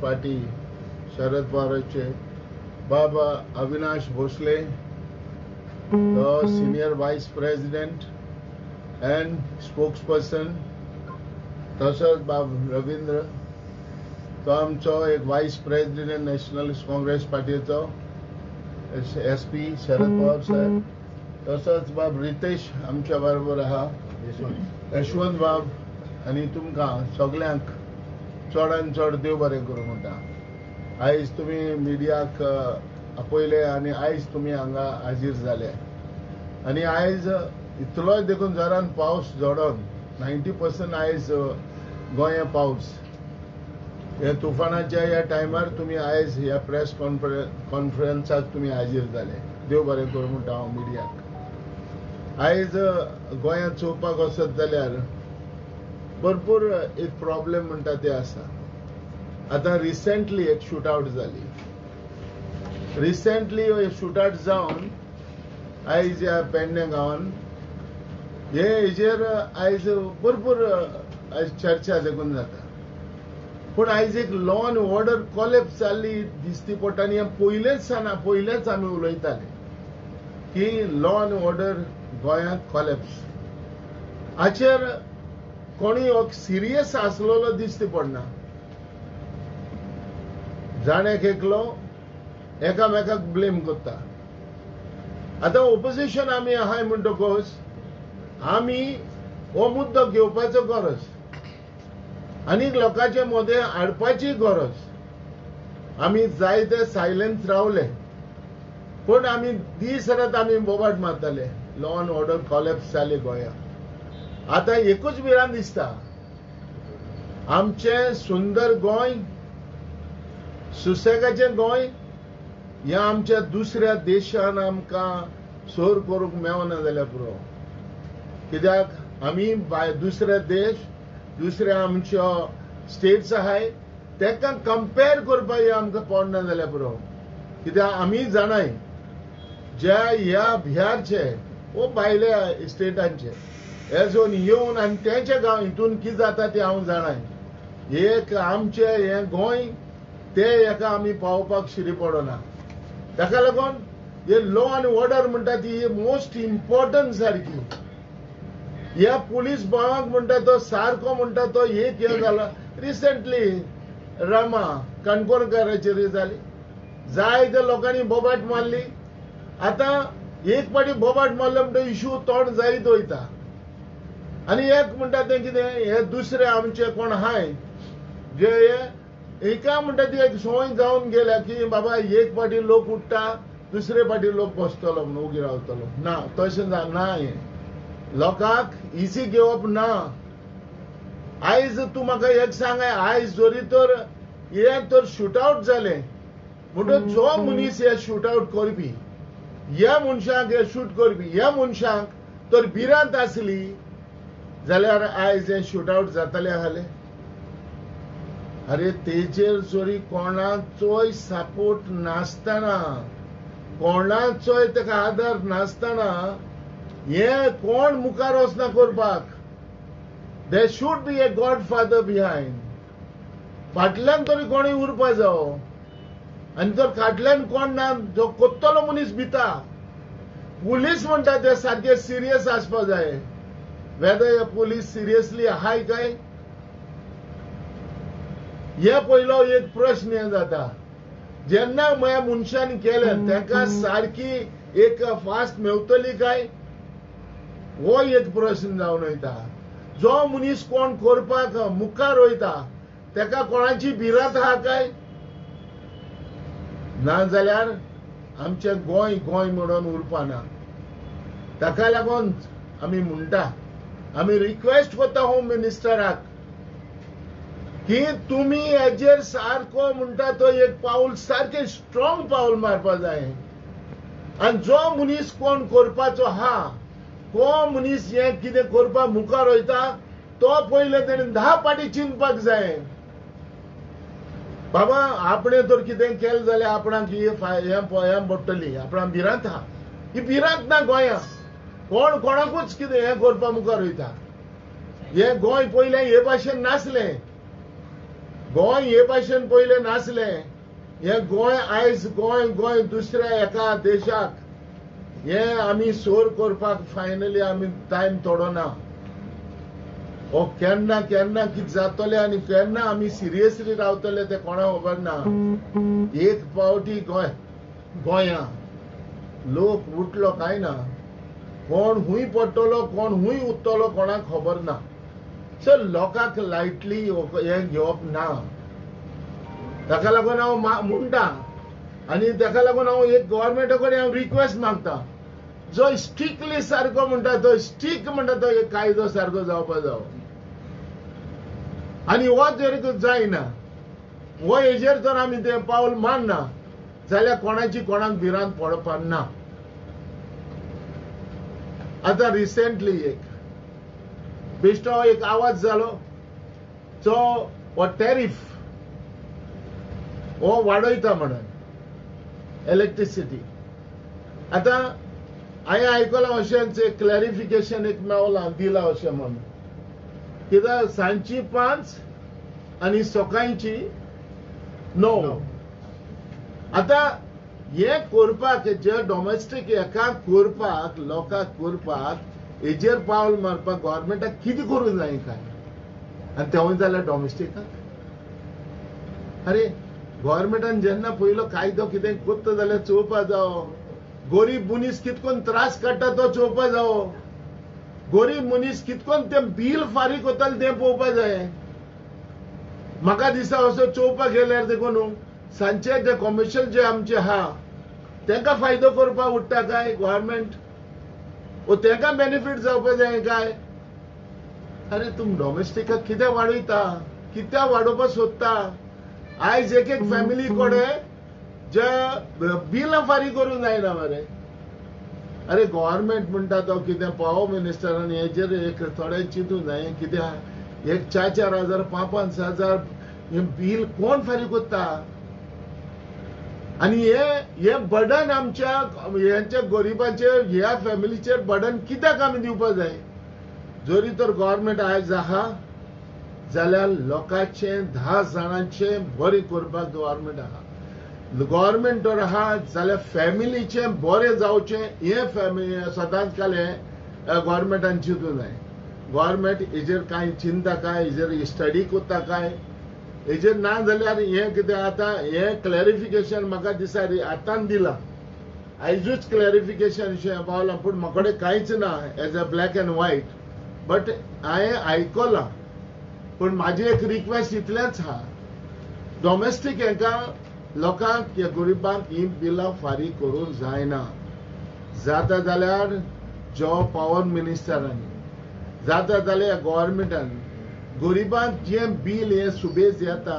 Party शरद पवाराचे बाबा Avinash Bhosle, the senior vice president and spokesperson, तसोच बाब रविंद्र तो आमचो एक वायस प्रेसिडेंट नॅशनलिस्ट काँग्रेस पार्टीचो एस पी शरद पवार साहेब, तसोच बाब रितेश आमच्या बरोबर आहा, यशवंत बाब, आनी तुमकां सगल्यांक चडान चड देव बरें करूं म्हणटा. आयज तुमी मिडियाक आपयले आनी आयज तुमी हांगा हाजीर जाले आनी आयज इतलोय देखून जोरान पावस झडोन 90% आयज गोंया पावस ह्या तुफानाच्या ह्या टायमार तुमी आयज ह्या प्रेस कॉन्फरन्साक तुमी हाजीर जाले. देव बरें करूं म्हणटा हांव मिडियाक. आयज गोंयांत चोवपाक वचत जाल्यार भरपूर एक प्रॉब्लेम म्हणटा ते आसा. आतां रिसेंटली एक शूटआवट जाली. रिसेंटली शूटआवट जावन आयज ह्या पेडणे गांवान हे हेजेर आयज भरपूर आयज चर्चा देखून जाता. पूण आयज एक लॉ एन्ड ऑर्डर कॉलेप्स जाल्ली दिसती पडटा आनी हें पयलेच सावन पयलेच आमी उलयताले की लॉ एन्ड ऑर्डर गोंयांत कॉलेप्स. हाचेर कोणूय सिरियस आसलेलो दिसती पडना. जाण एक एकलो एकामेकाक ब्लेम करता. आतां ओपोजिशन आमी आहाय म्हणटकच आमी हो मुद्दो घेवपाचो गरज आनी लोकांचे मदें हाडपाची गरज. आमी जायते सायलन्स रावले पूण आमी दीस रात आमी बोबाट मारताले लॉ एन्ड ऑर्डर कॉलेप्स जाले गोंयांत. आतां एकूच भिरांत दिसता, आमचें सुंदर गोंय, सुसेगाचें गोंय ह्या आमच्या दुसऱ्या देशान आमकां सोर करूंक मेळना जाल्यार पुरो. कित्याक आमी दुसरे देश, दुसऱ्या आमच्यो स्टेट्स आहाय तांकां कंपेर करपाक हें आमकां पडना जाल्यार पुरो. कित्याक आमी जाणाय ज्या ह्या बिहारचे वो भायल्या स्टेटांचे हे जोन येवन आनी तेंच्या गांव हितून कितें जाता तें हांव जाणाय. एक आमचें हें गोंय ते हेका आमी पावोवपाक शिरी पडना. ताका लागून हे लॉ आनी ऑर्डर म्हणटा ती मोस्ट इम्पॉर्टंट सारकी. ह्या पुलीस भावाक म्हणटा तो सारको म्हणटा तो एक हें जाला. रिसेंटली रमा काणकोणकाराचेर जाली, जायत्या लोकांनी बोबाट मारली. आतां एक फावटी बोबाट मारलो म्हणटा इशू तोंड जायत वयता. आनी एक म्हणटा तें कितें हे दुसरे आमचे कोण आहाय जे हे एका म्हणटा ती एक संवय जावन गेल्या की बाबा एक फावटी लोक उठ्ठा दुसरे फावटी लोक बसतलो म्हणून उगी रावतलो. ना, तशें ना. हें लोकांक इजी घेवप ना. आयज तूं म्हाका एक सांग, आयज जरी तर हें तर शूटआवट जालें म्हणटकच जो मनीस हे शूटआवट करपी, ह्या मनशांक हे शूट करपी, ह्या मनशांक तर भिरांत आसली जाल्यार आयज हें शूटआवट जातालें आसलें. अरे तेजेर जरी कोणाचोय सपोर्ट नासतना, कोणाचोय ताका आदार नासतना हे कोण मुखार वचना करपाक. There should be a godfather behind. फाटल्यान तरी कोणूय उरपा जावो. आनी जर फाटल्यान कोण ना जो कोत्तलो मनीस भिता. पुलीस म्हणटा ते सारके सिरियस आसपा जाय. वेदर हे पुलीस सिरियसली आहाय काय हे पयलो एक प्रश्न हे जाता. जेन्ना ह्या मनशान केलें ताका सारकी एक फास्ट मेवतली काय हो एक प्रश्न जावन वयता. जो मनीस कोण करपाक मुखार वयता ताका कोणाची भिरांत आहा काय ना जाल्यार आमचें गोंय गोंय म्हणून उरपाना. ताका लागून आमी म्हणटा, आमी रिक्वेस्ट करता होम मिनिस्टराक की तुमी हेजेर सारको म्हणटा तो एक पावल सारकें स्ट्रॉंग पावल मारपा जाय. आनी जो मनीस कोण करपाचो आहा, कोण मनीस हें कितें करपाक मुखार वयता तो पयलें तेणें 10 फावटी चिंतपाक जाय. बाबा आपणें तर कितें केलें जाल्यार आपणाक हें पडटली, आपणाक भिरांत आहा. ही भिरांत ना गोंयांत. कोण कोणाकूच कितें हें करपाक मुखार वयता. हें गोंय पयलें हे भाशेन नासलें. गोंय हे भाशेन पयलें नासलें. हें गोंय आयज गोंय गोंय दुसऱ्या एका देशाक हे आमी सोर करपाक फायनली आमी टायम थोडो ना. हो केन्ना केन्ना कितें जातलें आनी केन्ना आमी सिरियसली रावतले तें कोणाक खबर ना. एक पावटी गोंय गोंया लोक उठलो काय ना, कोण हुंय पडटलो कोण हुंय उत्तलो कोणाक खबर ना. सो लोकांक लायटली हें घेवप ना. ताका लागून हांव म्हणटा आनी ताका लागून हांव एक गव्हर्मेंटा कडेन हांव रिक्वेस्ट मागता, जो स्ट्रिक्टली सारको म्हणटा तो स्ट्रिक्ट म्हणटा तो एक कायदो सारको जावपा जावो. आनी हो जर जायना, हो हेजेर जर आमी तें पावल मारना जाल्यार कोणाची कोणाक भिरांत पडपाक ना. आतां रिसेंटली एक बेश्टो एक आवाज जालो जो हो टॅरिफ हो वाडयता म्हणून इलेक्ट्रिसिटी. आतां हांवें आयकलां अशेंच एक क्लॅरिफिकेशन एक मेवलां दिलां अशें म्हणून, कित्याक सांजची 5 आनी सकाळची 9. आतां हें करपाक जे डॉमेस्टीक हेका करपाक लोकांक करपाक हेजेर पावल मारपाक गव्हर्मेंटाक कितें करूंक जाय काय? आनी तेवूय जाल्यार डॉमेस्टिकाक. अरे गव्हर्मेंटान जेन्ना पयलो कायदो कितें करता जाल्यार चोवपा जावो, गरीब मनीस कितकोन त्रास काडटा तो चोवपा जावो, गरीब मनीस कितकोन तें बील फारीक करताले तें पळोवपा जाय. म्हाका दिसता असो चोवपाक गेल्यार देखून सांजचे जे कॉमर्शियल जे आमचे आहा तांकां फायदो करपाक उरता काय गव्हर्मेंट, वो तांकां बेनिफीट जावपा जाय काय? अरे तुम डॉमेस्टिकाक कित्याक वाडयता, कित्याक वाडोवपाक सोदता? आयज एक एक फॅमिली कडेन जे बिलां फारीक करूंक जायना मरे. अरे गव्हर्मेंट म्हणटा तो कितें पावर मिनिस्टरान हेजेर एक थोडें चिंतूंक जाय. कित्याक एक 4-4 हजार 5-5 हजार हें बील कोण फारीक करता? आनी हे बर्डन आमच्या हेंच्या गरिबांचेर ह्या फॅमिलीचेर बर्डन कित्याक आमी दिवपा जाय? जरी तर गव्हर्मेंट आयज आहा जाल्यार लोकांचें 10 जाणांचें बरें करपाक गव्हर्मेंट आहा. गव्हर्मेंट जर आहा जाल्यार फॅमिलीचें बरें जावचें हें फॅमिली सदांच काल हें गव्हर्मेंटान चिंतूंक जाय. गव्हर्मेंट हेजेर कांय चिंता काय, हेजेर स्टडी करता काय, हेजेर ना जाल्यार हें कितें आतां हें क्लॅरिफिकेशन म्हाका दिसता आतां दिलां, आयजूच क्लॅरिफिकेशन अशें पावलां, पूण म्हाका कडेन कांयच ना as a black and white, but हांवें आयकलां. पूण म्हाजी एक रिक्वेस्ट इतलेंच आहा, डॉमेस्टीक हेंकां लोकांक ह्या गरिबांक हीं बिलां फारीक करूंक जायना. जाता जाल्यार जो पावर मिनिस्टरांनी, जाता जाल्यार गव्हर्मेंटान गरिबांक जें बील हें सुबेज येता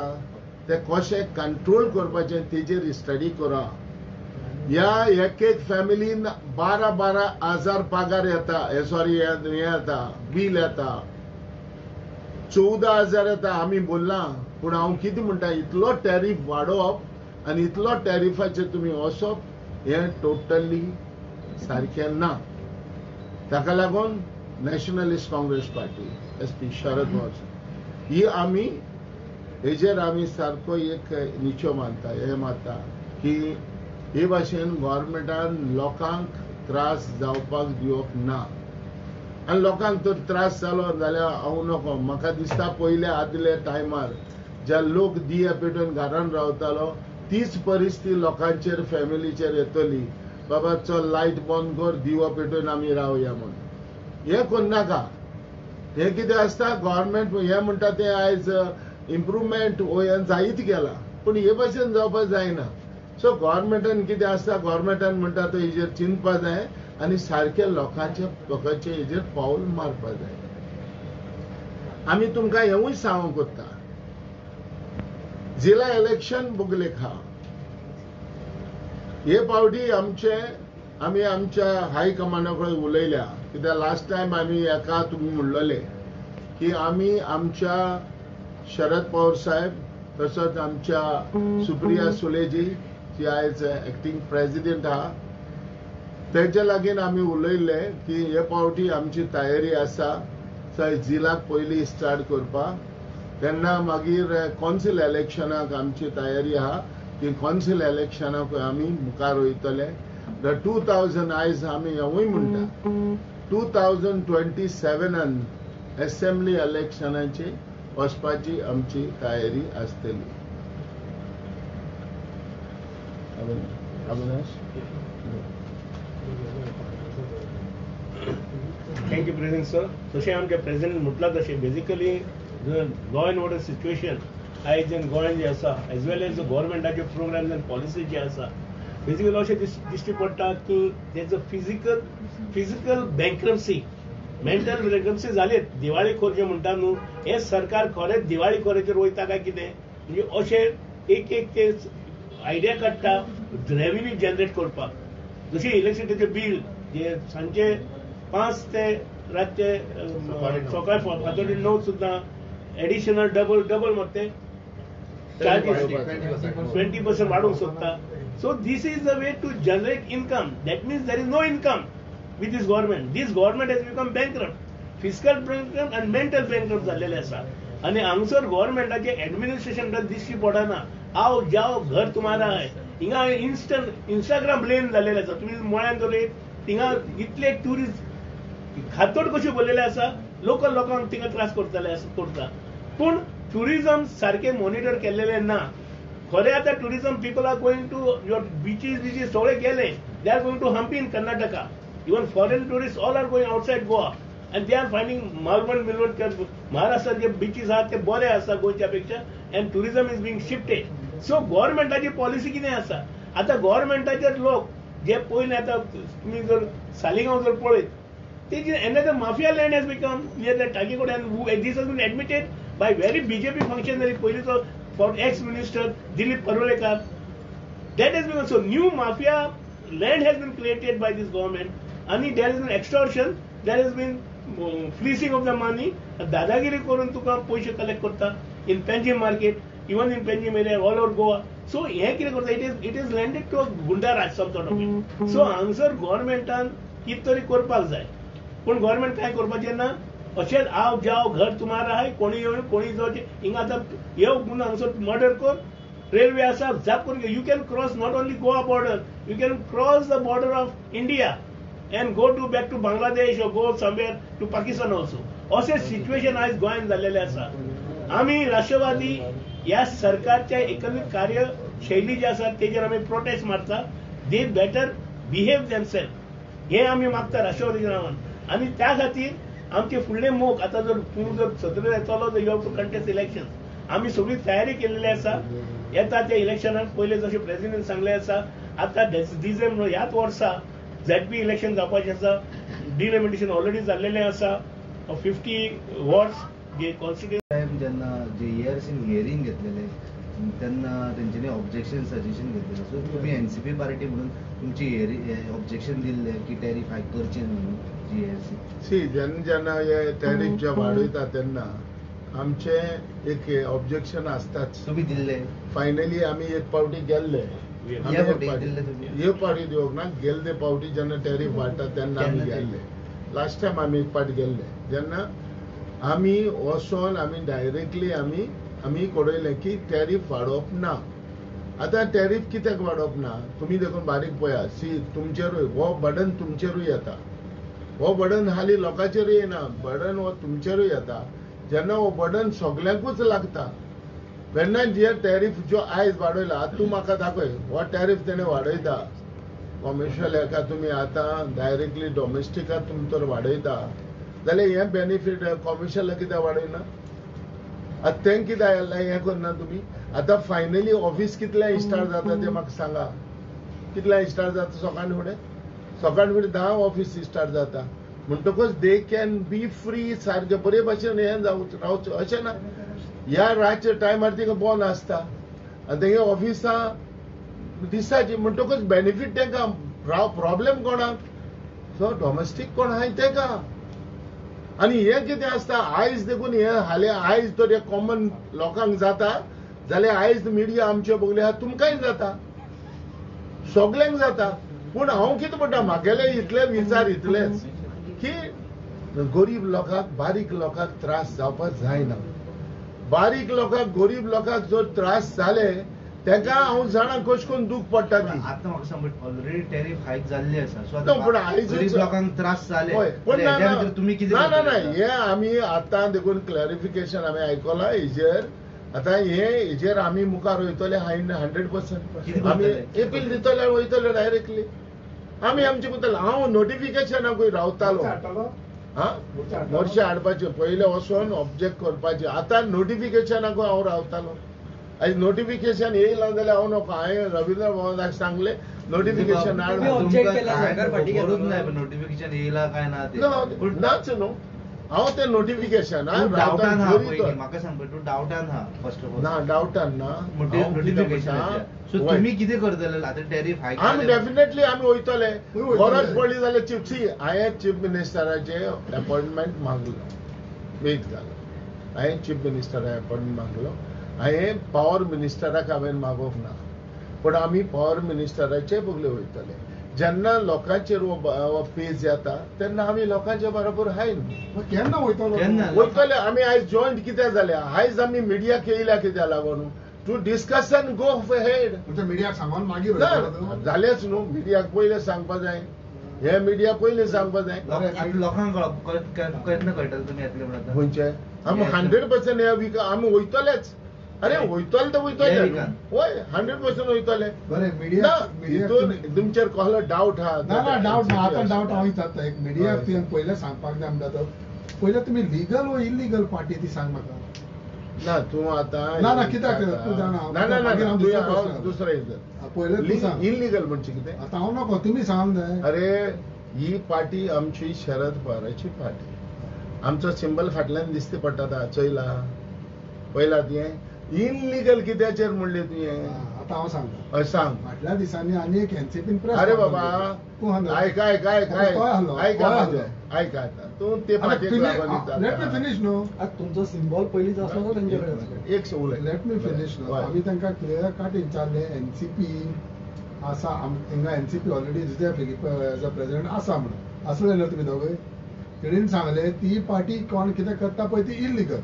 तें कशें कंट्रोल करपाचें तेजेर स्टडी करा. ह्या एक एक फॅमिलीन 12-12 हजार पगार येता, सॉरी हें येता बील येता 14 हजार येता आमी बोल्लां. पूण हांव कितें म्हणटा, इतलो टॅरीफ वाडोवप आनी इतलो टॅरिफाचेर तुमी वचप हें टोटली सारकें ना. ताका लागून Nationalist Congress Party SP Sharad Pawar ही आमी हेजेर आमी सारको एक निचो मानता, हें मानता की हे भाशेन गव्हर्मेंटान लोकांक त्रास जावपाक दिवप ना. आनी लोकांक तर त्रास जालो जाल्यार हांव नको. म्हाका दिसता पयले आदले टायमार ज्या लोक दिये पेटोवन घरान रावतालो तीच परिस्थिती लोकांचेर फॅमिलीचेर येतली. बाबा चल लायट बंद कर, दिवो पेटोवन आमी रावया म्हूण. हें करनाका. हें कितें आसता गव्हर्मेंट हें म्हणटा तें आयज इम्प्रुवमेंट हो हें जायत गेलां, पूण हे भाशेन जावपाक जायना. सो गव्हर्मेंटान कितें आसता, गव्हर्मेंटान म्हणटा तो हेजेर चिंतपा जाय आनी सारकें लोकांचे लोकांचे हेजेर पावल मारपा जाय. आमी तुमकां हेंवूय सांगूंक कोत्ता, जिल्ला इलेक्शन बुगलेखा हे फावटी आमचे आमी आमच्या हाय कमांडा कडेन उलयल्या. कित्याक लास्ट टायम आमी एका तुमी म्हणलेले की आमी आमच्या शरद पवार साहेब तसोच आमच्या सुप्रिया सुलेजी जी आयज एक्टींग प्रेजिडेंट आहा तेच्या लागीं आमी उलयल्ले की हे फावटी आमची तयारी आसा जिल्लाक पयली स्टार्ट करपाक. तेन्ना मागीर कौन्सिल इलेक्शनाक आमची तयारी आहा की कौन्सिल इलेक्शनाक आमी मुखार वयतले. The 2000 आयज आमी हेंवूय म्हणटा 2027 असेंब्ली इलेक्शनाची वचपाची आमची तयारी आसतली. Avinash. Thank you president sir. जशें आमचे प्रेसिडेंट म्हटलां तशें basically law and order situation आयज गोंयान जे आसा एज वेल एज गव्हर्मेंटाचे प्रोग्राम्स आनी पॉलिसी जे आसा बेजिकली अशें दिश्टी पडटा की तेजो फिजिकल बँक्रप्सी, मेंटल बँक्रप्सी जालेच. दिवाळीखोर जे म्हणटा न्हू, हें सरकार खरेंच दिवाळीखोराचेर वयता काय कितें, म्हणजे अशें एक एक ते आयडिया काडटा रेव्हेन्यू जनरेट करपाक. जशें इलेक्ट्रिसिटीचें बील जे सांजचे 5 ते रातचे सकाळ 5:45 सुद्दां एडिशनल डबल डबल मरते चार्जीस 20% वाडोवंक सोदता. So this is the way to generate income. That means there is no income with this government. This government has become bankrupt, fiscal bankrupt and mental bankrupt जाल्लेले आसा. आनी हांगसर गव्हर्मेंटाचें administration दिश्टी पडना. आओ जाओ घर तुम्हारा है, हिंगा इन्स्टंट इंस्टाग्राम लेन जाल्लेले आसा. तुमी मळ्यान जर थिंगा इतले ट्युरिस्ट खातोड कशी भरलेले आसा, लोकल लोकांक थिंगा त्रास करताले करता. पूण ट्युरिजम सारकें मॉनिटर केल्लेलें ना. खरें आतां tourism people are going to your beaches beaches सगळे गेले, they are going to Hampi in Karnataka. Even foreign tourist all are going outside Goa and they are finding Malvan Milvan महाराष्ट्रात जे बिचीस आहात ते बरे आसा गोंयच्या पेक्षा and tourism is being shifted. So गव्हर्मेंटाची पॉलिसी कितें आसा आतां गव्हर्मेंटाचेर लोक जे पयलीं आतां तुमी जर सालिगांव जर पळयत तेजी another mafia land has become near the Tagikode and this has been admitted by very BJP functionary पयलींचो for ex minister Dilip Parulekar. That has become so new mafia land has been created by this government आनी there has been extortion, there has been fleecing of the money. दादागिरी करून तुका पयशे collect करता in Panjim market, even in Panjim area, all over Goa. So हें कितें करता, it is landed to a goonda raj some sort of it. So हांगसर गव्हर्मेंटान कितें तरी करपाक जाय. पूण गव्हर्मेंट कांय करपाचें ना. अशेंच आव जाव घर तुम्हारा हाय, कोणी येवन कोणी जावचें. हिंगा आतां येव गुन्हा हांगसर मर्डर कर, रेल्वे आसा जाप करून you can cross not only Goa border, you can cross the border of India and go to back to Bangladesh or go somewhere to Pakistan also. अशें सिच्युएशन आयज गोंयांत जाल्लेलें आसा. आमी राष्ट्रवादी ह्या सरकारच्या एकंदरीत कार्यशैली जी आसा तेजेर आमी प्रोटेस्ट मारता. They better behave themself हें आमी मागता राष्ट्रवादीच्या नांवान. आनी त्या खातीर आमचे फुडले मोख आतां जर तूं जर सत्र येतलो जर you have to contest election, आमी सगळी तयारी केल्ली आसा. येता त्या इलेक्शनाक पयले जशें प्रेसिडेंट सांगलें आसा आतां डिसेंबर ह्याच वर्सा झेडपी इलेक्शन जावपाचें आसा. डिलिमिटेशन ऑलरेडी जाल्लेलें आसा. 50 वॉर्ड्स जे कॉन्स्टिट्युएन्सी टायम जेन्ना जे इयर्सीन हियरींग घेतलेले तेन्ना तेंच्यांनी ऑब्जेक्शन सजेशन घेतलेले. सो तुमी एनसीपी पार्टी म्हणून तुमची ऑब्जेक्शन दिल्ले की टॅरीफ हायक करचें म्हणून जीएसटी. सी जेन्ना जेन्ना हे टॅरीफ जे वाडयता तेन्ना आमचे एक ऑब्जेक्शन आसताच. तुमी दिल्ले फायनली आमी एक पावटी गेल्ले, हे पावटी दिवंक ना, गेल्ले पावटी जेन्ना टॅरीफ वाडटा तेन्ना आमी गेल्ले. लास्ट टायम आमी एक पावटी गेल्ले जेन्ना आमी वचोन आमी डायरेक्टली आमी आमी कळयलें की टॅरीफ वाडोवप ना. आतां टॅरीफ कित्याक वाडोवप ना तुमी देखून बारीक पळया. सी तुमचेरूय हो बर्डन तुमचेरूय येता, हो बर्डन हाली लोकांचेरूय येना, बर्डन हो तुमचेरूय येता. जेन्ना हो बर्डन सगल्यांकूच लागता तेन्ना जे टॅरीफ जो आयज वाडयला, आतां तूं म्हाका दाखय हो टॅरीफ तेणें वाडयता कॉमर्शियल हेका तुमी आतां डायरेक्टली डॉमेस्टिकाक तुमी तर वाडयता जाल्यार हें बेनिफीट कॉमर्शियलाक कित्याक वाडयना? आतां तें कित्याक हें करना तुमी? आतां फायनली ऑफीस कितल्या स्टार्ट जाता तें म्हाका सांगा. कितल्या स्टार्ट जाता? सकाळ फुडें सकाळ फुडें 10 ऑफीस स्टार्ट जाता. म्हणटकूच they can be free सारकें बरे भाशेन हें रावचें अशें ना. ह्या रातच्या टायमार तिका बंद आसता आनी तेंगे ऑफिसां दिसाची, म्हणटकूच बेनिफीट तेंकां, प्रॉब्लेम कोणाक? सो डॉमेस्टीक कोण आहाय तेका. आनी हें कितें आसता आयज देखून हें हालीं आयज तर हें कॉमन लोकांक जाता जाल्यार आयज मिडिया आमचे बगले आहा तुमकांय जाता, सगल्यांक जाता. पूण हांव कितें म्हणटा, म्हागेले इतले विचार इतलेच की गरीब लोकांक बारीक लोकांक त्रास जावपाक जायना. बारीक लोकांक गरीब लोकांक जर त्रास जाले तेका हांव जाणा कशें करून दूख पडटा ती. आतां म्हाका सांग, ऑलरेडी टॅरिफ हायक जाल्ली आसा, सो आतां गरीब लोकांक त्रास जाले, पण तुमी कितें? ना ना ना, हे आमी आतां देखून क्लॅरिफिकेशन आमी आयकलां हेजेर. आतां हे हेजेर आमी मुखार वयतले 100%. आमी एपील दितले, वयतले डायरेक्टली. आमी आमचे करतले. हांव नोटिफिकेशनाकूय रावतालो, हा मोर्चे हाडपाचे पयले वचोन ऑब्जेक्ट करपाचे. आतां नोटिफिकेशनाकूय हांव रावतालो. आयज नोटिफिकेशन येयला जाल्यार हांव नको. हांवें रवींद्र भवनाक सांगलें नोटिफिकेशन नोटिफिकेशन येयला काय ना, नाच न्हू. हांव तें नोटिफिकेशन म्हाका सांग, तूं डावटान हा फर्स्ट ऑफ ऑल? ना, डावटान ना. नोटिफिकेशन तुमी कितें करतले आतां टॅरिफ हायक? आमी डेफिनेटली आमी वयतले. गरज पडली जाल्यार चीफ सी, हांवें चीफ मिनिस्टराचे अपॉयंटमेंट मागलो, वेट घालो. हांवें चीफ मिनिस्टरा अपॉयंटमेंट मागलो. हांवें पावर मिनिस्टराक हांवें मागोवंक ना, पूण आमी पावर मिनिस्टराचे बगले वयतले. जेन्ना लोकांचेर हो पेज येता तेन्ना आमी लोकांच्या बरोबर हाय न्हू. केन्ना वयतले? वयतले आमी. आयज जॉयंट कित्याक जाल्या? आयज आमी मिडियाक येयल्या कित्याक लागून? To discuss and go ahead. मिडियाक सांगून मागीर जालेच न्हू. मिडियाक पयलें सांगपा जाय, हे मिडिया पयलें सांगपा जाय. लोकांक केन्ना कळटलें तुमी येतले म्हणून? खंयचे आमी 100% ह्या विका आमी वयतलेच. अरे वयतले तर वयतले, हय 100% वयतले. बरें, मिडिया हितून तुमचेर कसलो डावट आहा? ना ना, डावट ना. आतां डावट हांव विचारता. एक मिडियाक तुवें पयलें सांगपाक जाय म्हणटा तो, पयलें तुमी लिगल वो इलिगल पार्टी ती सांग म्हाका. ना तूं आतां ना ना कित्याक तूं जाणा? ना ना ना, दुसरें पयलें तूं सांग. इलिगल म्हणजे कितें? आतां हांव नको, तुमी सांग जाय. अरे ही पार्टी आमची शरद पवाराची पार्टी. आमचो सिंबल फाटल्यान दिसती पडटा, चोयला पयला तुवें? इनलिगल कित्याचेर म्हणलें तुवें? आतां हांव सांगता. हय सांग. फाटल्या दिसांनी आनी एक एनसीपीन प्रेस. अरे बाबा आयक आयक आयक आयक आयक आयक, आतां तूं ते पार्टीक लागून. Let me finish न्हू. तुमचो सिंबॉल पयलींच आसलो तेंचे कडेन. एक उलय. Let me finish न्हू. आमी तांकां क्लियर कट विचारलें, एनसीपी आसा हिंगा, NCP already Jose Philip as a president आसा म्हणून आसले न्हू तुमी दोगूय? तेणीन सांगलें ती पार्टी कोण कितें करता पळय ती इलिगल.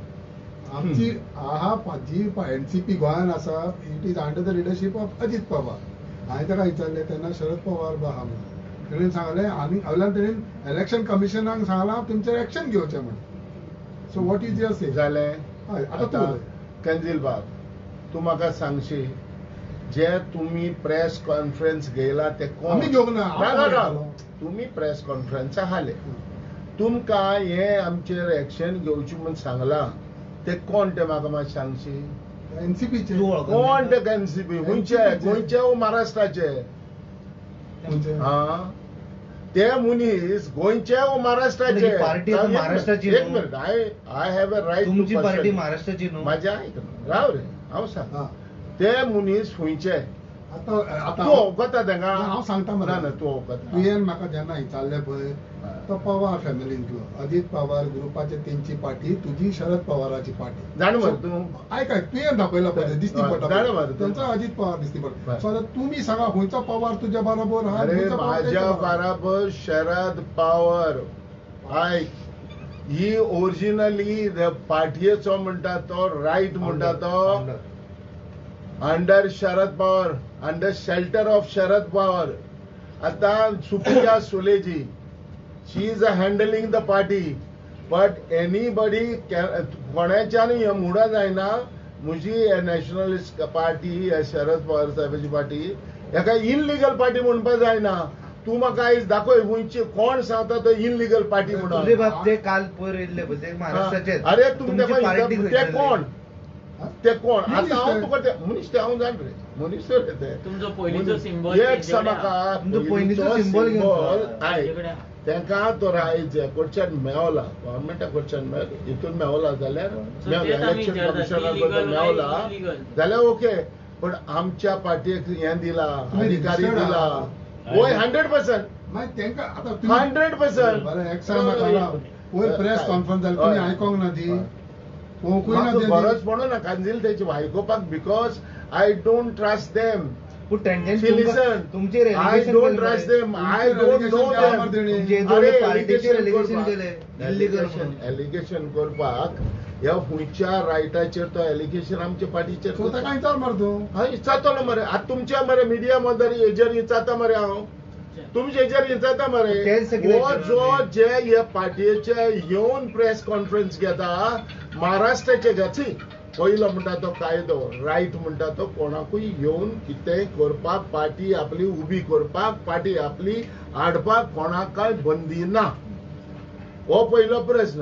आमची आहा जी एनसीपी गोंयान आसा, it is under the leadership of Ajit Pawar. हांवें ताका विचारलें तेन्ना शरद पवार बा आहा म्हणून. तेणेन सांगलें आनी वयल्यान तेणेन इलेक्शन कमिशनाक सांगलां तुमचेर एक्शन घेवचें म्हणून. So what is your say? जालें. हय आतां तूं कंजील बाब, तूं म्हाका सांगशी, जे तुमी प्रेस कॉन्फरन्स घेयला ते कोण? आमी घेवंक ना. तुमी प्रेस कॉन्फरन्स हाले, तुमकां हें आमचेर एक्शन घेवचें म्हूण सांगलां ते कोण ते म्हाका मातशें सांगशी? एनसीपीचे. कोण ते एनसीपी? खंयचे? गोंयचे वो महाराष्ट्राचे? हा ते मनीस गोंयचे वो महाराष्ट्राचे? पार्टी महाराष्ट्राची. एक minute, I have a right. तुमची पार्टी महाराष्ट्राची न्हू. म्हाजें आयक राव रे, हांव सांग. ते मनीस खंयचे? आतां तूं वखता तेंका? हांव सांगता. ना ना, तूं वखता. तुवें म्हाका जेन्ना विचारलें पळय, तो पवार फॅमिलींतलो अजीत पवार ग्रुपाचे तेंची पार्टी, तुजी शरद पवाराची पार्टी. जाण मरे तूं. आयक आयक, तुवें दाखयला पळय दिसती पडटा तेंचो अजीत पवार दिसती पडटा. सो आतां तुमी सांगा खंयचो पवार तुज्या बरोबर आहा? अरे म्हाज्या बराबर शरद पवार. आयक, ही ओरिजिनली पार्टयेचो म्हणटा तो रायट म्हणटा तो under Sharad Pawar, under shelter of Sharad Pawar. आतां Supriya सुलेजी, she is handling the party, but anybody कोणाच्यान हें मुडा जायना. म्हजी nationalist party, Sharad Pawar साहेबाची party, हेका इनलिगल पार्टी म्हणपा जायना. तूं म्हाका आयज दाखय खंयची कोण सांगता तो इनलिगल पार्टी म्हणून. बाब ते काल पयर येयल्ले पळय ते महाराष्ट्राचे. अरे तुमी ते कोण? ते कोण? आतां हांव तुका ते मनीस ते हांव जाण रे, मनीस रे ते. तुमचो पयलींचो सिंबॉल एक म्हाका पयलींचो सिंबॉल आयक. तेंका तो आयज कडच्यान मेवला, गव्हर्मेंटा कडच्यान मेवला, हितून मेवला जाल्यार इलेक्शन कमिशना कडच्यान मेवला जाल्यार ओके. पण आमच्या पार्टीक हें दिला, अधिकारी दिला. वय 100%. मागीर तेंका आतां 100%. बरें, एक सांग म्हाका, वयर प्रेस कॉन्फरन्स जाली तुमी आयकोंक ना ती? गरज पडूं ना कांजील तेची आयकोपाक, because I don't trust them. तुमचेर I don't trust them, I don't know them. पार्टीचेर एलिगेशन केले. एलिगेशन करपाक ह्या खंयच्या रायटाचेर तो एलिगेशन आमच्या पार्टीचेर सो ताका विचार मरे तूं. हय विचारतलो मरे. आतां तुमच्या मरे मिडिया मदर हेजेर विचारता मरे हांव, तुमचे हेजेर विचारता मरे. हो जो जे हे पार्टीचे येवन प्रेस कॉन्फरन्स घेता महाराष्ट्राचे घाची पयलो म्हणटा तो कायदो रायट म्हणटा तो कोणाकूय येवन कितेंय करपाक, पार्टी आपली उबी करपाक, पार्टी आपली हाडपाक कोणाक काय बंदी ना. हो पयलो प्रस्न.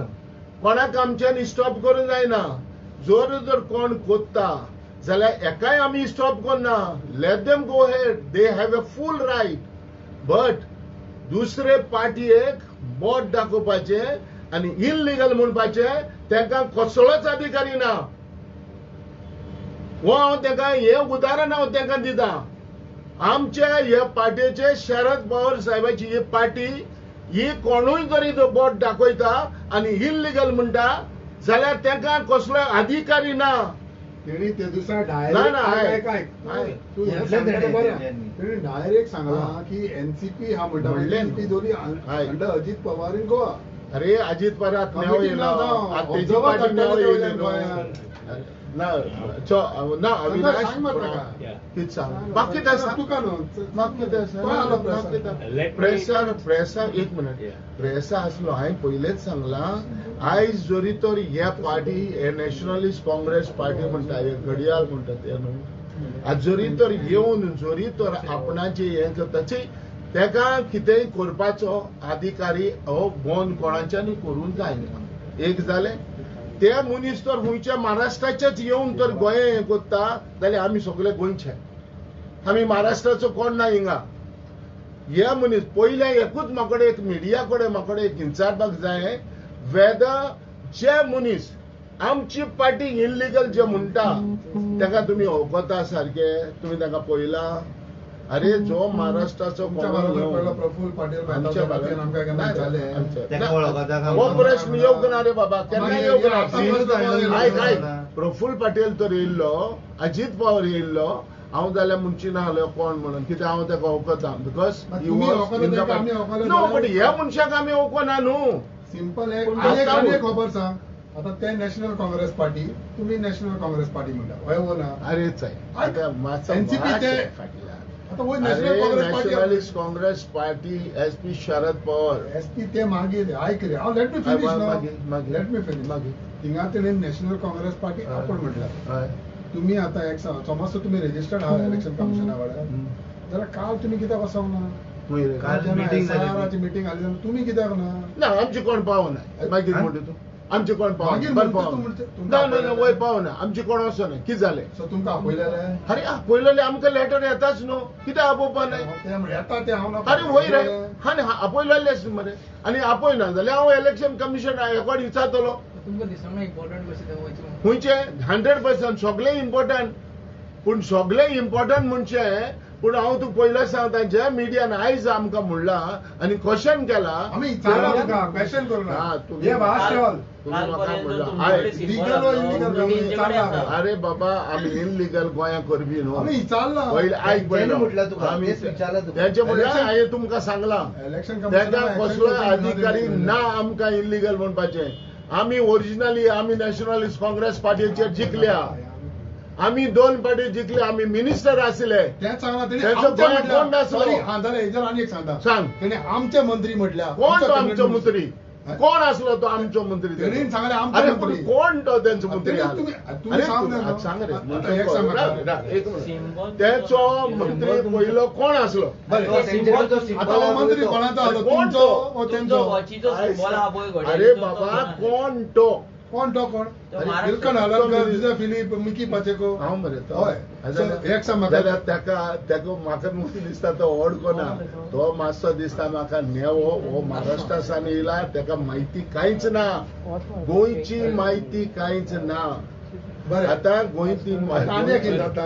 कोणाक आमच्यान स्टॉप करूंक जायना. जर जर कोण कोत्ता जाल्यार एकाय आमी स्टॉप करना. Let them go ahead, they have a full right. But दुसरे पार्टीक बोट दाखोवपाचें आनी इलिगल म्हणपाचें तांकां कसलोच अधिकारी ना. हो हांव तांकां हें उदाहरण हांव तांकां दिता. आमच्या ह्या पार्टीचे शरद पवार साहेबाची ही पार्टी ही कोणूय जरी तो बोट दाखयता आनी इलिगल म्हणटा जाल्यार तांकां कसलो अधिकारी ना. तेणी ते दिसा डायरेक्ट डायरेक्ट सांगला की एनसीपी हा म्हणटा एनसीपी दोन्ही अंडर अजित पवार इन गोवा. अरे अजित पवार ना ना अविनाश प्रेसार प्रेसा एक मिनट प्रेसा आसलो हांवें पयलेच सांगलां. आयज जरी तर हे पार्टी हे नॅशनलिस्ट काँग्रेस पार्टी म्हणटा, हे घडयाळ म्हणटा ते न्हू, आज जरी तर येवन जरी तर आपणाचे हें करता तेका कितेंय करपाचो अधिकारी हो बंद कोणाच्यानी करूंक जायना. एक जालें ते मनीस तर खंयच्या महाराष्ट्राचेच येवन तर गोंय हें करता जाल्यार आमी सगळे गोंयचे, आमी महाराष्ट्राचो कोण ना हिंगा. हे मनीस पयले एकूच म्हाका एक मिडिया कडेन म्हाका एक विचारपाक जाय, वेदर जे मनीस आमची पार्टी इलिगल जे म्हणटा ताका तुमी वळखता सारके, तुमी ताका पळयला? अरे जो महाराष्ट्राचो प्रफुल्ल पाटील हो प्रश्न येवंक ना रे बाबा, केन्ना येवंक ना. आयक आयक, प्रफुल्ल पाटील तर येयल्लो, अजित पवार येयल्लो, हांव जाल्यार म्हणची ना हालो कोण म्हणून, कित्याक हांव ताका वळखता because no. But ह्या मनशाक आमी वळखना न्हू. सिंपल एक खबर सांग, आता ते नॅशनल काँग्रेस पार्टी, तुम्ही नॅशनल काँग्रेस पार्टी म्हणटा हय वो ना? अरे एनसीपी ते Nationalist Congress Party S P Sharad Pawar S P ते मागीर आयक रे, हांव let me finish, let me finish. थिंगा तेणेन नॅशनल काँग्रेस पार्टी आपण म्हटलं. तुम्ही आता एक समज तुम्ही रजिस्टर्ड आहा इलेक्शन कमिशना वाड्यार जाल्यार काल तुम्ही कित्याक वचोंक ना? मिटींग आली जाल्यार तुम्ही कित्याक ना? ना आमची कोण पावना मागीर म्हणटा तूं आमचे कोण पावना, ना वय पावना, आमचे कोण वचना. कितें जालें? सो तुमकां आपयलेले? अरे आपयलेले आमकां लेटर येताच न्हू, कित्याक आपोवपा न्हय? येता ते हांव अरे वय रे, आनी आपयलेलेच मरे, आनी आपयना जाल्यार हांव इलेक्शन कमिशन हेकोड विचारतलो. खंयचे 100% सगळे इम्पॉर्टंट, पूण सगळे इम्पॉर्टंट म्हणचे पूण हांव तुका पयलें सांगता, ज्या मिडियान आयज आमकां म्हणलां आनी क्वेश्चन केला, क्वेश्चन करूं अरे बाबा आमी इलिगल गोंया करबी न्हू. पयलें आयक पयलो तेंचे म्हणल्यार हांवें तुमकां सांगलां तेका कसलो अधिकारी ना आमकां इलिगल म्हणपाचें. आमी ओरिजिनली आमी नॅशनलिस्ट काँग्रेस पार्टीचेर जिखल्या, आमी 2 पार्टी जिखले, आमी मिनिस्टर आसले. सांग आमचे मंत्री म्हटल्या कोण तो आमचो मंत्री? कोण आसलो तो आमचो मंत्री? अरे कोण तो तेंचो मंत्री? सांग रे, तेचो मंत्री पयलो कोण आसलो? मंत्री कोणाचो? कोण तो? अरे बाबा कोण तो? कोण तो? कोण? विल्कन हळर्णकर, जुझे फिलीप, मिकी पाचेको. हांव मरे तो. हय एक सांग म्हाका, जाल्यार ताका ताका म्हाका दिसता तो वळखना, तो मातसो दिसता म्हाका नेवो, हो महाराष्ट्रा सावन येयला, ताका म्हायती कांयच ना, गोंयची म्हायती कांयच ना. बरें आतां गोंयची आनी एक जाता,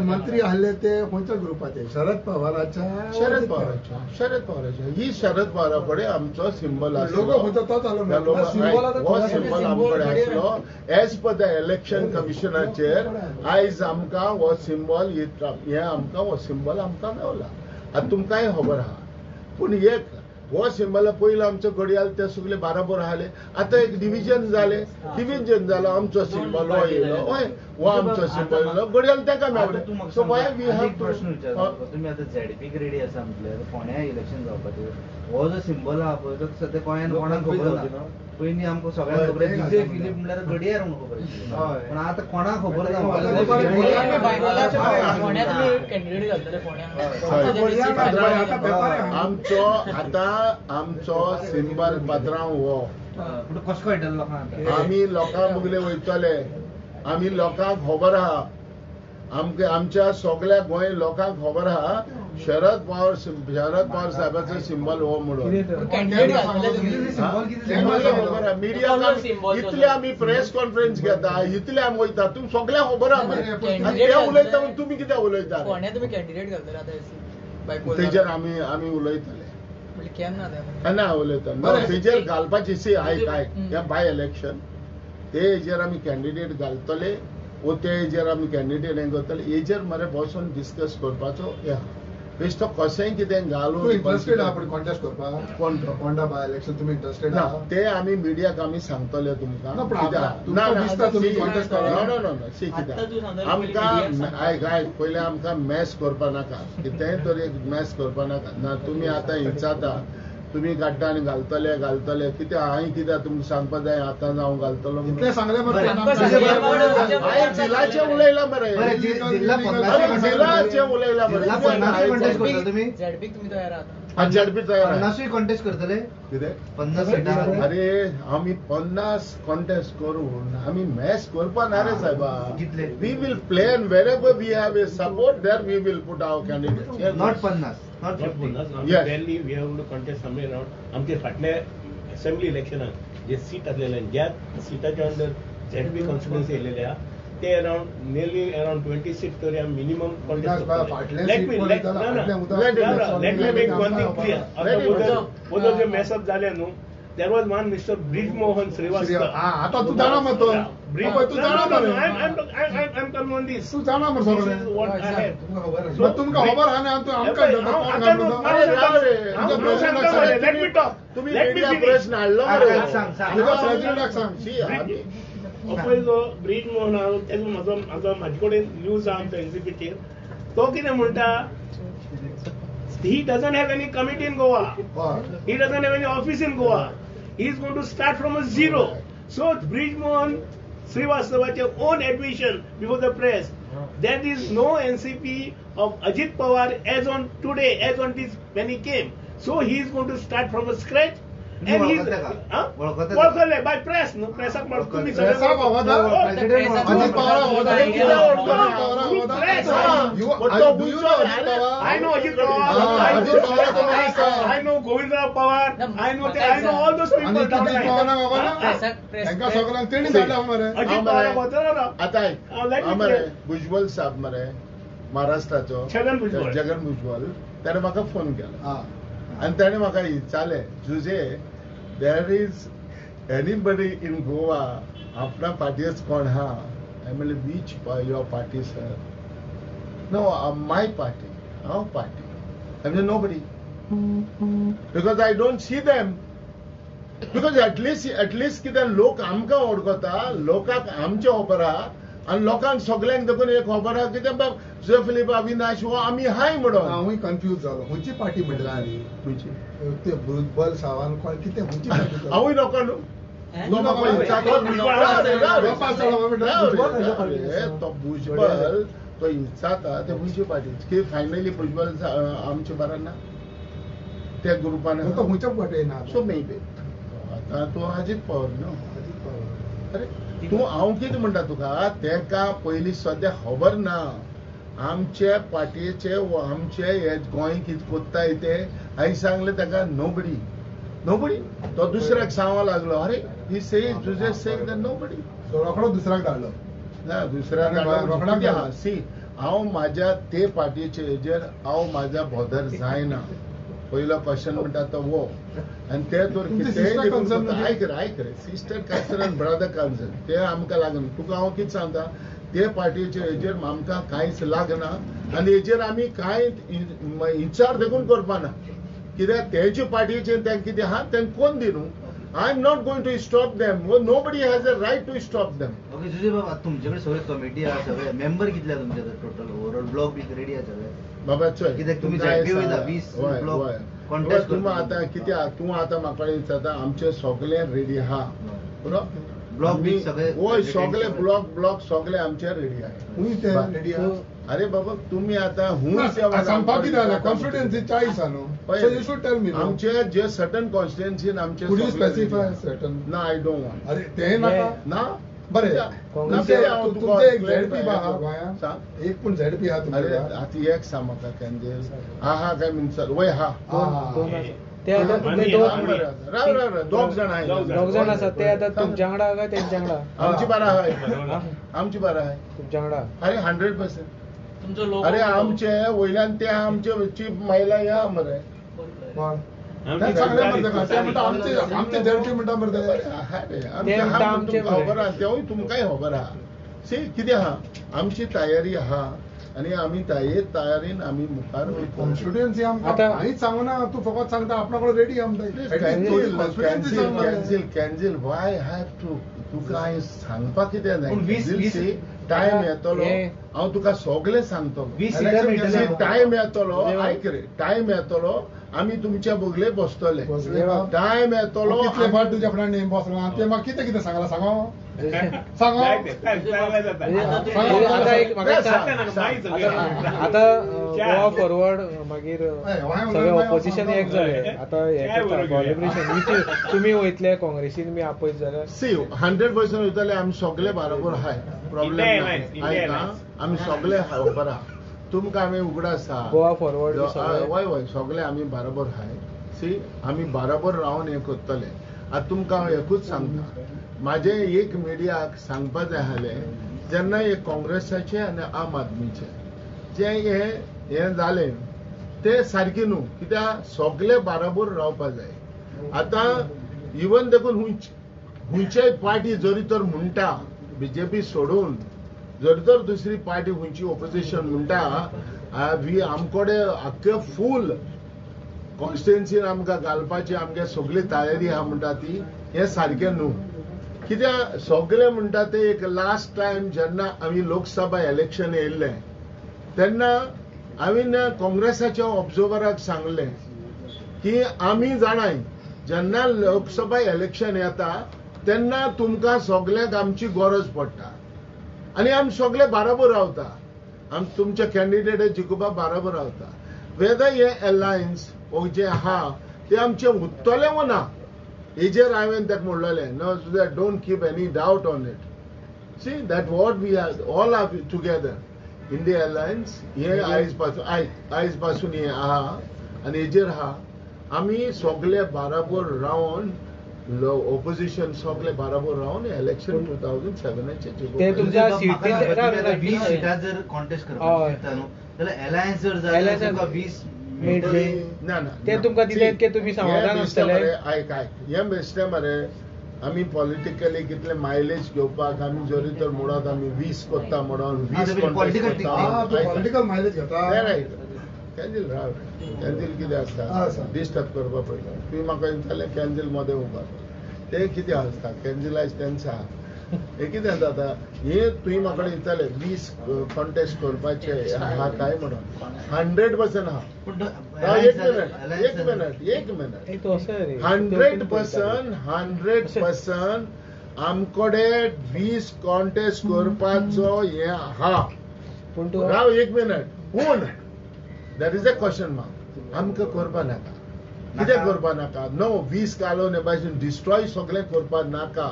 मंत्री आहले ते खंयच्या ग्रुपाचे? शरद पवाराच्या. शरद पवाराच्या, शरद पवाराच्या. ही शरद पवारा कडेन आमचो सिंबल आसलो, लोगो खंयचो तोच आसलो, हो सिंबल आमचे कडेन आसलो. एज पर the election कमिशनाचेर आयज आमकां हो सिंबल हे आमकां हो सिंबल आमकां मेवला. आतां तुमकांय खबर आहा. पूण एक हो सिंबल पयलो आमचो घडयाळ ते सगळे बाराबर आसले. आतां एक डिविजन जालें, डिविजन जालो, आमचो सिंबल हो येयलो, हय हो आमचो सिंबल येयलो, घडयाळ तेका मेळ्ळें. सो why we have प्रश्न विचारता, तुमी आतां झेडपीक रेडी आसा म्हटल्यार फोंड्या इलेक्शन जावपाचें, हो जो सिंबल आहा पळय तो सद्या गोंयांत कोणाक खबर ना. पयलीं आमकां सगळ्यांक खबर जुझे फिलीप म्हळ्यार घडयाळ म्हणून खबर आशिल्ली, पण आतां कोणाक खबर ना. आमचो आतां आमचो सिंबल पात्रांव हो कसो कळटलो लोकांक? आमी लोकां मुगले वयतले, आमी लोकांक खबर आहा, आमकां आमच्या सगळ्या गोंय लोकांक खबर आहा शरद पवार साहेबाचो सिंबल हो म्हणून. मिडिया इतले आमी प्रेस कॉन्फरन्स घेता, इतले आमी वयता, तुमी सगळ्यांक खबर आहा. आनी ते उलयता म्हणून तुमी कितें उलयता? तेजेर आमी आमी उलयतले ना, उलयता तेजेर घालपाची सी आयक आयक हे बाय इलेक्शन ते हेजेर आमी कॅन्डिडेट घालतले वो ते हेजेर आमी कॅन्डिडेट हें करतले, हेजेर मरे बसून डिस्कस करपाचो. बेश्टो कशेंय कितें घालून इंट्रस्टेड आहा पण कॉन्टेस्ट करपाक कोण फोंडा बाय इलेक्शन तुमी इंट्रस्टेड ना आहा? ते आमी मिडियाक आमी सांगतले तुमकां. ना, सी कित्याक आमकां आयक आयक पयलीं आमकां मॅस करपा नाका, कितेंय तर एक मॅस करपा नाका. ना तुमी आतां हिंचाता, तुमी काडटा आनी घालतले घालतले कितें हांवें कित्याक तुमकां सांगपा जाय आतां हांव घालतलो हांवें जिलाचें उलयलां मरे, जिलाचें उलयलां मरे. झेडपी तयार कॉन्टेस्ट करतले कितें? 50 सीटां. अरे आमी 50 कॉन्टेस्ट करून आमी मॅच करपा ना रे साहेबा. We will plan wherever we have a support there we will put our candidate. Not 50, not 50. Barely we have to contest somewhere around. आमचे फाटल्या असेंब्ली इलेक्शनाक जे सीट आसलेले ज्या सिटाच्या अंडर झेडपी कॉन्स्टिट्युएन्सी येयलेले आहा ते अराउंड नियरली अराउंड 20 सीट तरी आमी मिनिमम कॉन्टेस्ट करतले. Let me make one thing clear. Whether जे मेसअप जालें न्हू, there was one Mr. Brij Mohan Srivastava. आता तू जाणा मग तो. तू जाणा मरे. I'm coming on this. तू जाणा मरे सगळें. This is what I have. तुमकां खबर आहा न्ही, आमकां Let me talk. तुम्ही प्रश्न हाडलो मरे. प्रेसिडेंटाक सांग. पळय जो ब्रिज मोहन आहा तेजो म्हजो म्हजो म्हाजे कडेन न्यूज आहा आमच्या एनसीपीचेर. तो कितें म्हणटा, he doesn't have any committee in Goa, he doesn't have any office in Goa, he is going to start from a zero. So Brij Mohan Srivastava's own admission before the press, there is no NCP of Ajit Pawar as on today, as on this when he came. So he is going to start from a scratch. And he's वळखले by press न्हू, प्रेसाक तुम्ही Ajit Pawar. I know Ajit Pawar, I know Govindrao Pawar, I know I know all those people. Ajit Pawar आतां मरे भुजबळ साहेब मरे महाराष्ट्राचो छगन भुजबळ, जगन भुजबळ, ताणें म्हाका phone केलो आनी ताणें म्हाका विचारलें, Jose there is anybody in Goa आपणा पार्टीच कोण आहा? हांवें म्हणलें which your party sir? No my party, हांव पार्टी. हांवें म्हणलें nobody, because I don't see them. Because at least कितें लोक आमकां वळखता, लोकांक आमचें खबर आहा आनी लोकांक सगल्यांक देखून एक खबर आहा कितें बाब जुझे फिलीप अविनाश हो आमी हाय म्हणून. हांवूय कन्फ्यूज जालो, खंयची पार्टी म्हणटा आनी खंयची ते भुजबळ सावान कोण कितें खंयची पार्टी? हांवूय लोकां न्हू तो भुजबळ तो इचाता ते खंयची पार्टी की फायनली भुजबळ आमचे बरा ना त्या ग्रुपान तो खंयच्या पार्टी ना. सो मे बी आतां तूं अजीत पवार न्हू. अजीत पवार. अरे तूं हांव कितें म्हणटा तुका, तेका पयलीं सद्या खबर ना आमचे पार्टीचे वो आमचे हे गोंय कितें कोत्ताय ते. हांवें सांगलें ताका नोबडी नोबडी. तो दुसऱ्याक सांगो लागलो, अरे he says Jose say that nobody. So रोखडो दुसऱ्याक धाडलो ना, दुसऱ्याक धाडलो. सी हांव म्हाज्या ते पार्टीचे हेजेर हांव म्हाज्या बॉदर जायना. पयलो क्वेश्चन म्हणटा तो हो, आनी ते तर कितेंय आयक रे, आयक रे, सिस्टर कन्सर्न आनी ब्रदर कन्सर्न ते आमकां लागना. तुका हांव कितें सांगता, ते पार्टीचे हेजेर आमकां कांयच लागना आनी हेजेर आमी कांय विचार देखून करपाना. कित्याक तेजे पार्टीचे तेंकां कितें आहा तेंकां कोण दी न्हू. I am not going to stop them. Nobody has a right to stop them. Okay Jose बाब, आतां तुमचे कडेन सगळे कमिटी आहा, सगळे मेंबर कितले आहा तुमचे total overall block be ready आहा सगळे? बाबा चोय, कित्याक तुमी झेडपी वयता 20 ब्लॉक कॉन्टेस्ट. तूं आतां कितें तूं आतां म्हाका विचारता आमचे सगळे रेडी आहा बरोबर, ब्लॉक बी सगळे? वय सगळे ब्लॉक ब्लॉक सगळे आमचे रेडी आहा. खूंय ते रेडी आहा? अरे बाबा तुम्ही आता सांगपाक कितें जालें, कॉन्स्टिट्युएन्सी 40 आहा न्हू, so you should tell me. आमचे जे सर्टन कॉन्स्टिट्युएन्सीन आमचे could you specify certain? ना, I don't want. अरे ते नाका ना. बरें, तुमचे एक झेडपी आहा गोंयांत, एक पूण झेडपी आहा तुमचे? अरे आतां एक सांग म्हाका, कॅन्जेल आहा काय मिनसर? वय हा, राव राव, दोग जाण आहा, दोग जाण आसा ते आतां तुमच्या वांगडा काय तेंच्या वांगडा? आमची बारा आहाय, आमची बारा आहाय तुमच्या वांगडा. अरे 100%. अरे आमचे वयल्यान ते आमचे चीफ महिला या मरे आमचे झेडपी म्हणटा मरे खबर आहा, तेवूय तुमकांय खबर आहा. सी कितें आहा, आमची तयारी आहा आनी आमी तयारीन आमी मुखार वयता. कॉन्स्टिट्युएन्सी आमकां कांयच सांगना, तूं फकत सांगता आपणा कडेन रेडी आमकां. Cancel cancel why have to तुका हांवें सांगपाक कितें जाय? टायम येतलो, हांव तुका सगळें सांगतलो. टायम येतलो, आयक रे, टायम येतलो, आमी तुमच्या बगले बसतले. टायम येतलो. कितले फावट तुज्या फ्रेंड बसला ते म्हाका कितें कितें सांगलां सांगो सांगो. आतां गोवा फॉरवर्ड मागीर सगळे ऑपोजिशन एक जाले, आतां हें करता कॉलेब्रेशन, तुमी वयतले काँग्रेसीन बी आपयत जाल्यार? सी 100% वयतले आमी सगळे बरोबर आहाय, प्रॉब्लेम ना, आमी सगळे बरोबर आहा. तुमकां आमी उगडास आहा गोवा फॉरवर्ड. वय वय सगळे आमी बरोबर आहाय. सी आमी बरोबर रावन हें करतले. आतां तुमकां हांव एकूच सांगता, म्हाजें एक मिडियाक सांगपा जाय आसलें, जेन्ना एक काँग्रेसाचें आनी आम आदमीचें जें हें हें जालें तें सारकें न्हू, कित्याक सगळे बराबर रावपा जाय. आतां इवन देखून खंयच्याय पार्टी जरी तर म्हणटा बीजेपी सोडून जरी तर दुसरी पार्टी खंयची ओपोजिशन म्हणटा we आमकडे आख्खे फूल कॉन्स्टिट्युएन्सीन आमकां घालपाची आमगे सगळी तयारी आहा म्हणटा ती, हें सारकें न्हू. कित्याक सगळे म्हणटा ते एक लास्ट टायम जेन्ना आमी लोकसभा इलेक्शन येयल्लें तेन्ना हांवें काँग्रेसाच्या ऑब्जर्वराक सांगलें की आमी जाणाय जेन्ना लोकसभा इलेक्शन येता तेन्ना तुमकां सगल्यांक आमची गरज पडटा आनी आमी सगळे बराबर रावता, आमी तुमच्या कॅन्डिडेट जिखोवपाक बराबर रावता. वेदर हे अलायन्स वो जे आहा ते आमचें उरतलें वो ना हेजेर हांवें ताका म्हणलेलें, no don't keep any doubt on it. See that what we are all are together India alliance हे आयज पासून आयज पासून हे आहा आनी हेजेर आहा आमी सगळे बराबर रावन ओपोजिशन सगळे बराबर रावन इलेक्शन 2007 ते तुमच्या सीटी 20 सीटां जर कॉन्टेस्ट करपाक शकता न्हू जाल्यार अलायन्स जर जाल्यार तुमकां 20 मेळटले ना ना ते तुमकां दिले की तुमी समाधान आसतले. आयक आयक हें बेश्टें मरे, आमी पॉलिटिकली कितले मायलेज घेवपाक आमी जरी तर म्हणत आमी 20 करता म्हणून 20 पॉलिटिकल मायलेज घेता. कॅन्सील राव, कॅन्सील कितें आसता डिस्टर्ब करपा पडटा. तुवें म्हाका विचारलें कॅन्सील मदें उबा, तें कितें आसता कॅन्सील आयज तेंच आहा. हें कितें जाता हें तुवें म्हाका विचारलें 20 कॉन्टेस्ट करपाचें आहा काय म्हणून 100% आहा. एक मिनट एक मिनट एक मिनट 100% 100% आमकडे 20 कॉन्टेस्ट करपाचो हें आहा. राव एक मिनट, पूण there is a question mark. आमकां करपा नाका, कितें करपा नाका, नो 20 घालून हे भाशेन डिस्ट्रॉय सगळें करपा नाका.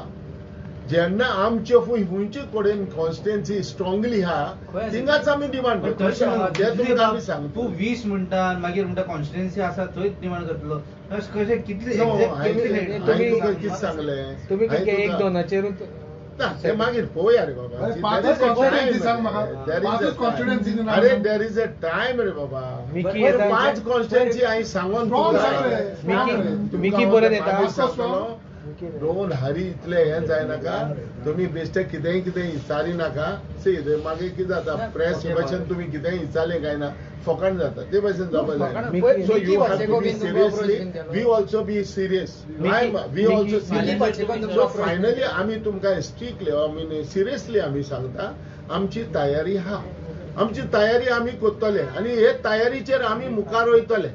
जेन्ना आमचे खंयचे कडेन कॉन्स्टिट्युएन्सी स्ट्रॉंगली आहा थिंगाच आमी डिमांड करता. तुमकां आमी सांगता तूं 20 म्हणटा मागीर म्हणटा कॉन्स्टिट्युएन्सी आसा थंयच डिमांड करतलो कशें कितले तुका कितें सांगलें तुमी एक दोनाचेरूच ना ते मागीर पळोवया रे बाबा. अरे there is a time रे बाबा, 5 कॉन्स्टिट्युएन्सी हांवें सांगून मिकी परत येता. Don't Hari इतले हें जायनाका, तुमी बेश्टे कितेंय कितें विचारी नाका. सी मागीर कितें जाता, प्रेस भशेन तुमी कितेंय विचारलें काय ना फकाण जाता, ते भशेन जावपा जायना. So you have to be seriously, we also be serious, we also serious. So finally आमी तुमकां स्ट्रिक्टली, I mean seriously आमी सांगता, आमची तयारी आहा, आमची तयारी आमी करतले आनी हे तयारीचेर आमी मुखार वयतले.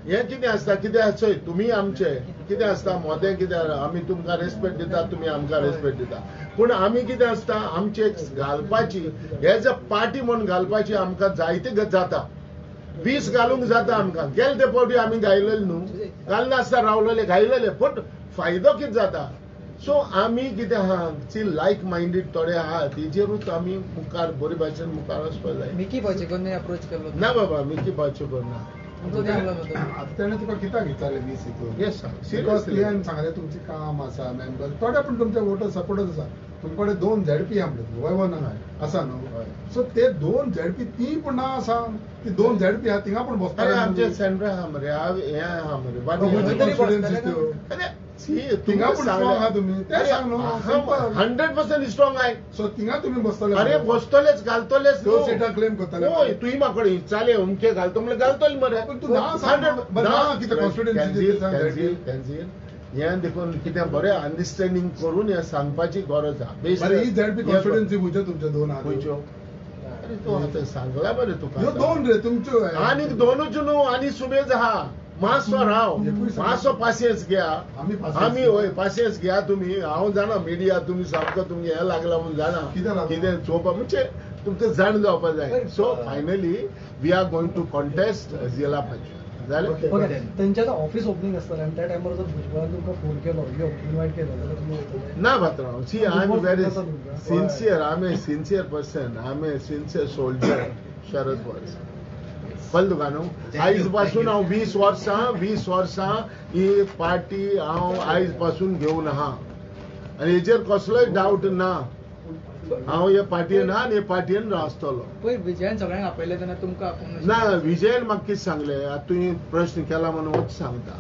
हें कितें आसता, कितें आसय तुमी आमचे कितें आसता मोदें कितें, आमी तुमकां रेस्पेक्ट दिता, तुमी आमकां रेस्पेक्ट दिता, पूण आमी कितें आसता आमचे घालपाची एज अ पार्टी म्हूण घालपाची आमकां जायते जाता, 20 घालूंक जाता आमकां. गेले ते फावटी आमी घायलेले न्हू, घालनासतना रावलेले घायलेले, पूण फायदो कितें जाता. सो आमी कितें आहा ती लायक मायंडेड थोडे आहा तेजेरूच आमी मुखार बरे भाशेन मुखार वचपाक जाय. मिकी पाचेकोन अप्रोच केलो ना बाबा, मिकी पाचेकोन ना. आतां तेणें तुका कित्याक विचारलें 20 हितून? येस because तुवें सांगलें तुमचें काम आसा, मेंबर थोडे, पूण तुमचे वोटर सपोर्टच आसा. तुमचे कडेन 2 झेडपी आहा म्हणटा, वय ना आसा न्हू, सो ते 2 झेडपी ती पूण ना आसा, ती 2 झेडपी आहा थिंगा पूण बसता. आमचे सेंटर आहा मरे, हें आहा मरे, थिंगा पूण स्ट्रॉंग आहा तुमी, तें सांग न्हू. 100% स्ट्रॉंग आहाय. सो थिंगा तुमी बसतले. अरे बसतलेच, घालतलेच. 2 सिटां क्लेम करतले. हय, तुवें म्हाका विचारलें अमके घालतो म्हणल्यार घालतले मरे. पूण तूं ना सांग, कितें कॉन्स्टिट्युएन्सी कॅन्सील हें देखून कितें बरें अंडरस्टँडींग करून हें सांगपाची गरज आहा. ही झेडपी कॉन्स्टिट्युएन्सी खंयच्यो तुमच्यो 2 आहा? खंयच्यो? अरे तूं आतां सांगला बरें तुका, 2 रे तुमच्यो, आनीक 2च न्हू, आनी सुबेज आहा. मातसो राव, मातसो पासियेंस घेया, आमी हय पासियेंस घेया तुमी. हांव जाणा मिडिया तुमी सामको तुमगे हें लागला म्हूण जाणा, कितें चोवपा म्हणजे तुमकां जाण जावपा जाय. So finally we are going to contest Zilla Panchayat. जालें? तेंच्या ऑफिस ओपनिंग आसतलें आनी त्या टायमार जर भुजबळान तुमकां फोन केलो, यो इनवायट केलो जाल्यार तुमी वयतले? ना पात्रांव, see I am very sincere, I am a sincere person, I am a sincere soldier. Sharad Pawar कळ्ळें तुका न्हू? आयज पासून हांव 20 वर्सां, 20 वर्सां ही पार्टी हांव आयज पासून घेवन आहा आनी हेजेर कसलोय डावट ना. हांव हे पार्टयेन आहा आनी हे पार्टयेन आसतलो. पयर विजयान सगळ्यांक आपयलें तेन्ना तुमकां आपोवंक ना? विजयान म्हाका कितें सांगलें, आतां तुवें प्रश्न केला म्हणून वच सांगता.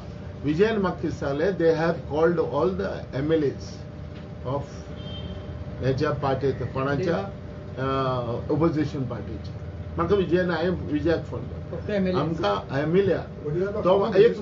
विजयान म्हाका कितें सांगलें, they have called all the MLAs of हेच्या पार्टेच्या, कोणाच्या ओपोजिशन पार्टीच्या. म्हाका विजयान, हांवें विजयाक फोन केलो, आमकां एमएलए तो एक